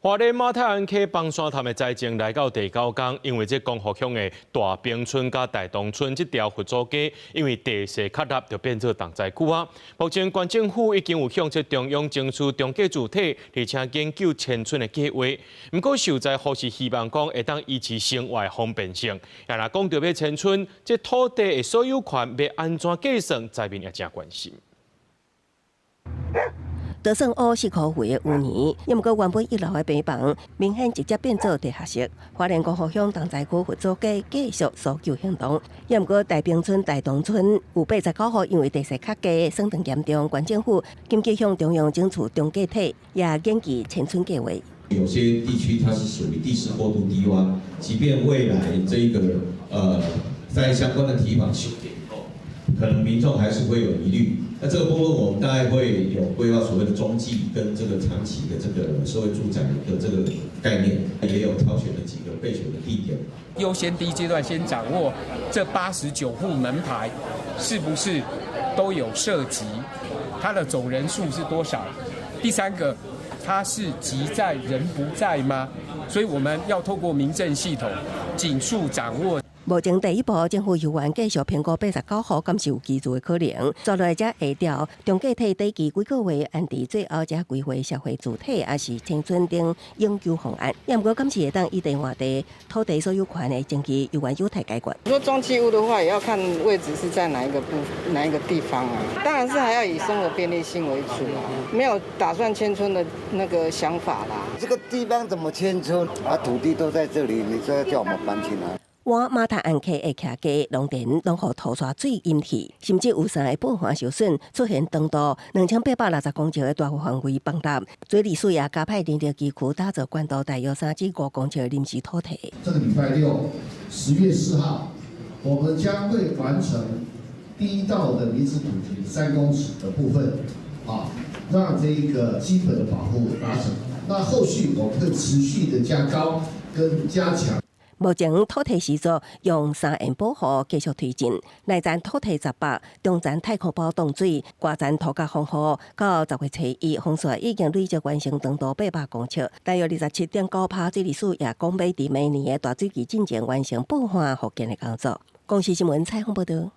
花蓮馬太鞍溪崩山潭的災情來到第九工，因為這光復鄉的大坪村佮大東村這條佛祖街，因為地勢較凹，就變做重災區啊。目前縣政府已經有向這中央爭取中繼主體，而且研究遷村的計劃。毋過受災戶是希望講會當維持生活的方便性。也若講著欲遷村，這土地的所有權欲按怎計算，災民也誠關心。就算烏4箍肥的淤泥，也毋過原本一樓的平房，明顯直接變做地下室。花蓮光復鄉重災區佛祖街繼續搜救行動，也毋過大坪村、大東村有89戶因為地勢較低，損斷嚴重，縣政府緊急向中央爭取中繼體，也研究遷村計劃。有些地區它是屬於地勢過度低窪，即便未來這個在相關的堤防修建以後，可能民眾還是會有疑慮。那這個部分我們大概會有規劃所謂的中繼跟這個長期的這個社會住宅的這個概念，也有挑選了幾個備選的地點。優先第一階段先掌握這89戶門牌是不是都有涉及，它的總人數是多少？第三個，它是籍在人不在嗎？所以我們要透過民政系統盡速掌握。目前第一步，政府有緣繼續評估89戶，敢是有居住的可能。接落來才會調中繼體短期幾個月安置，最後才規劃社會主體，抑是遷村等永久方案。也毋過，敢是會當以地換地，土地所有權的爭議猶原有待解決。說中繼屋的話，也要看位置是在哪一個部哪一個地方啊。當然是還要以生活便利性為主啊，沒有打算遷村的那個想法啦。這個地方怎麼遷村？啊，土地都在這裡，你說要叫我們搬去哪？換馬太鞍溪的徛家農田攏予塗沙水淹去，甚至有三个保岸受損，出現長度2860公尺的大範圍崩塌。水利署也加派人力機具打造寬度大約3至5公尺的臨時土堤。這個禮拜六，10月4號，我們將會完成第一道的臨時土堤3公尺的部分，啊，讓這一個基本的保護達成。那後續我們會持續的加高跟加強。目前土堤施作用三沿保護繼續推進，內層土堤18，中層太空包擋水，外層塗甲防護。到10月初一，風雪已經累積完成長度800公尺，大約27.9趴。水利署也講欲佇明年的大水期進前完成保岸復建的工作。公視新聞採訪報導。